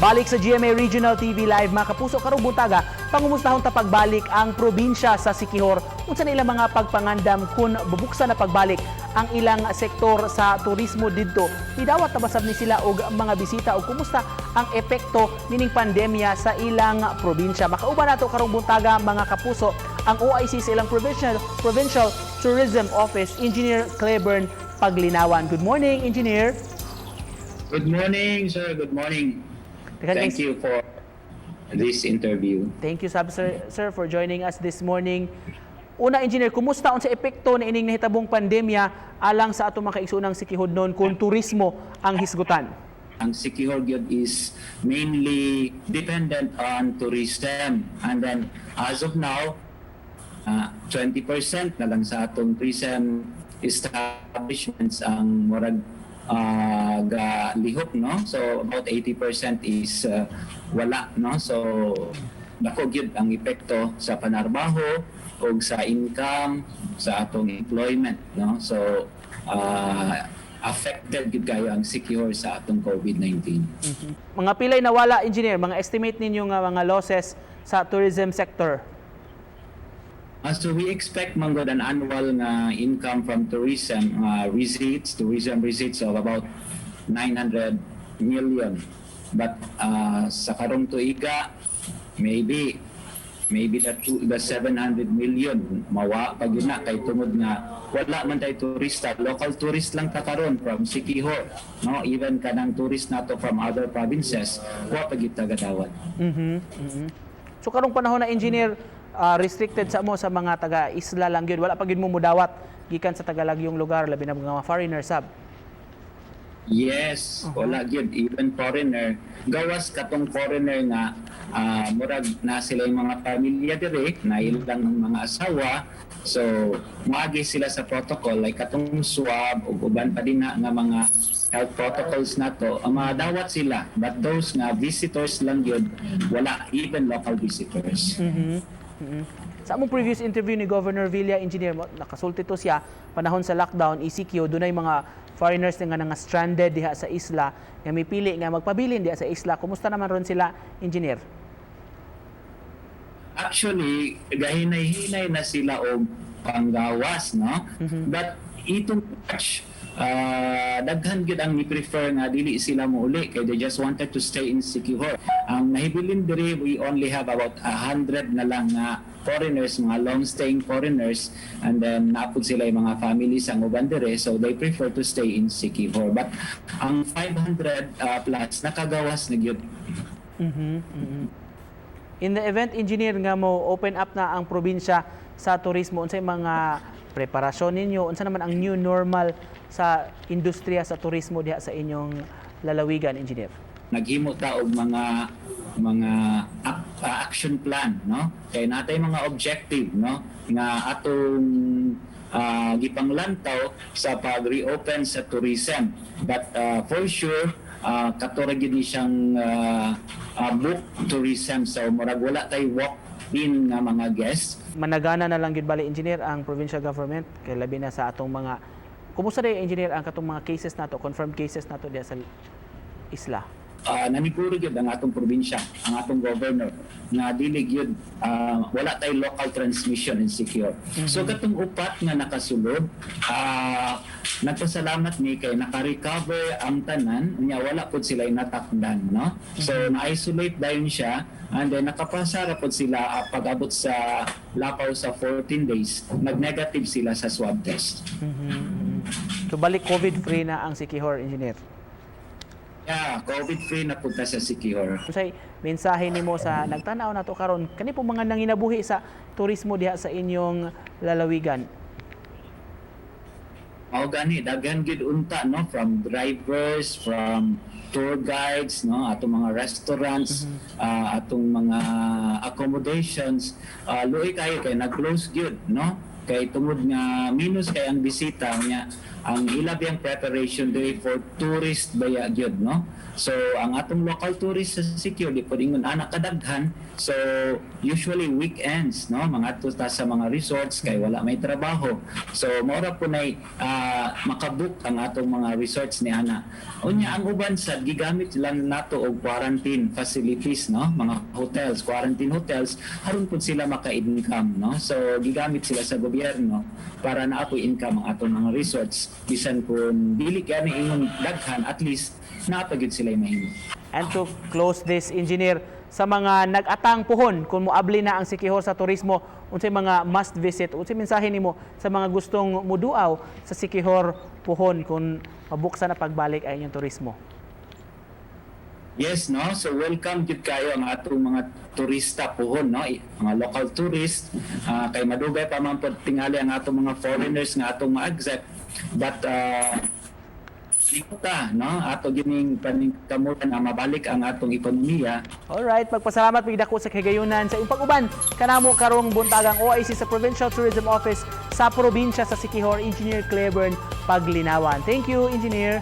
Balik sa GMA Regional TV Live, mga kapuso, karong buntaga, pangumustahon ta pagbalik ang probinsya sa Siquijor. Unsa na ilang mga pagpangandam kung bubuksan na pagbalik ang ilang sektor sa turismo didto? Midawat na basab ni sila og mga bisita og kumusta ang epekto nining pandemya sa ilang probinsya? Makauban nato karong buntaga, mga kapuso, ang OIC sa ilang Provincial Tourism Office, Engineer Cleburne Paglinawan. Good morning, Engineer. Good morning, sir. Good morning. Thank you for this interview. Thank you, sab sir, for joining us this morning. Una, Engineer, kumusta, unsa epekto na ining nahitabong pandemya alang sa atong mga kaigsuonang Siquijornon kung turismo ang hisgutan? Ang Siquijor gyud is mainly dependent on tourism. And then, as of now, 20% na lang sa atong tourism establishments ang murag ga lihok, no? So about 80% is wala, no? So dako gyud ang epekto sa panarbaho ug sa income, sa atong employment, no? So affected gyud kayo ang Siquijor sa atong COVID-19. Mga pilay nawala, Engineer, mga estimate ninyo nga mga losses sa tourism sector? So we expect manggod an annual nga income from tourism receipts, tourism receipts of about 900 million. But sa karong tuiga, maybe the 700 million mawa pa gyud na kay tungod nga wala man tay turista, local tourist lang ta karon from Siquijor, no? Even kanang tourist nato from other provinces, wa pa gyud ta gadawat. So karong panahon na, Engineer, restricted sa mo sa mga taga isla lang gyud, wala pa gyud mo mudawat gikan sa tagalagyong lugar, labi na mga foreigner sab? Yes, wala gyud, even foreigner. Gawas katong foreigner nga murag na sila yung mga pamilya dire, na ilang mga asawa. So, moagi sila sa protocol like katong swab ug uban pa din na nga mga health protocols nato, ang mga dawat sila. But those nga visitors lang gyud, wala, even local visitors. Sa among previous interview ni Governor Villa, Engineer, nakasulti to siya, panahon sa lockdown, ECQ, dunay mga foreigners nga nga stranded diha sa isla, nga mipili nga magpabilin diha sa isla. Kumusta naman ron sila, Engineer? Actually, gahinay-hinay na sila og panggawas, no? But itong batch, daghan gyud ang ni-prefer nga dili sila mouli kay they just wanted to stay in Siquijor. Ang nahibilin diri, we only have about 100 na lang nga foreigners, mga long-staying foreigners, and then naapod sila yung mga families ang uban diri, so they prefer to stay in Siquijor. But ang 500 plus nakagawas na gyud. In the event, Engineer, nga mo open up na ang probinsya sa turismo, unsay mga preparasyon ninyo? Unsa naman ang new normal sa industriya sa turismo diha sa inyong lalawigan, Engineer? Naghimo ta og mga action plan, no? Kay natay mga objective, no, nga atong gipanglantaw sa pag-reopen sa tourism. But for sure, kato ra gyud ni siyang book tourism, so murag wala tay walk in nga mga guests. Managana na lang gyud bali, Engineer, ang provincial government kay labi na sa atong mga, kumusta day, Engineer, ang katong mga cases nato, confirmed cases nato diha sa isla? Naniguro gyud ang atong probinsya, ang atong governor nga dili gyud, wala tay local transmission in Siquijor. So katong upat nga nakasulod, nagpasalamat ni kay naka-recover ang tanan unya wala pud sila natakdan, no? So na-isolate dayon siya and then nakapasa ra pud sila pag-abot sa lapaw sa 14 days, nag-negative sila sa swab test. So balik COVID free na ang Siquijor, Engineer? Yeah, COVID free na pud ta sa Siquijor. Unsay mensahe nimo sa nagtan-aw nato karon, kani po mga nanginabuhi sa turismo diha sa inyong lalawigan? Mao gani, daghan gyud unta, no, from drivers, from tour guides, no, atong mga restaurants, atong mga accommodations, luoy kayo kay nag-close gyud, no? Kay tungod nga minus kay ang bisita niya. Ang ila biyang preparation diri for tourist baya gyud, no? So ang atong local tourist sa Siquijor di pud ingon ana kadaghan. So usually weekends, no, mangadto ta sa mga resorts kay wala may trabaho. So mao ra po nay makabook ang atong mga resorts ni ana. Unya ang uban sad gigamit lang nato og quarantine facilities, no, mga hotels, quarantine hotels, aron pud sila maka-income, no? So gigamit sila sa gobyerno para naa poy income ang atong mga resorts bisan kung dili kay ingon daghan, at least naa pa gyud sila mahimo. And to close this, Engineer, sa mga nag-atang puhon, kung moabli na ang Siquijor sa turismo, unsay mga must visit, unsay mensahe nimo sa mga gustong muduaw sa Siquijor puhon kung mabuksan na pagbalik ay inyong turismo? Yes, no? So welcome gyud kayo ang atong mga turista puhon, no? Mga local tourist, kay madugay pa man pod tingali ang atong mga foreigners nga atong ma-accept. But ta, no? Ato gining paningkamutan nga mabalik ang atong ekonomiya. Alright, magpasalamat mig dako sa kahigayunan sa iyong pag-uban kanamo karong buntagang, OIC sa Provincial Tourism Office sa probinsya sa Siquijor, Engineer Cleburne Paglinawan. Thank you, Engineer.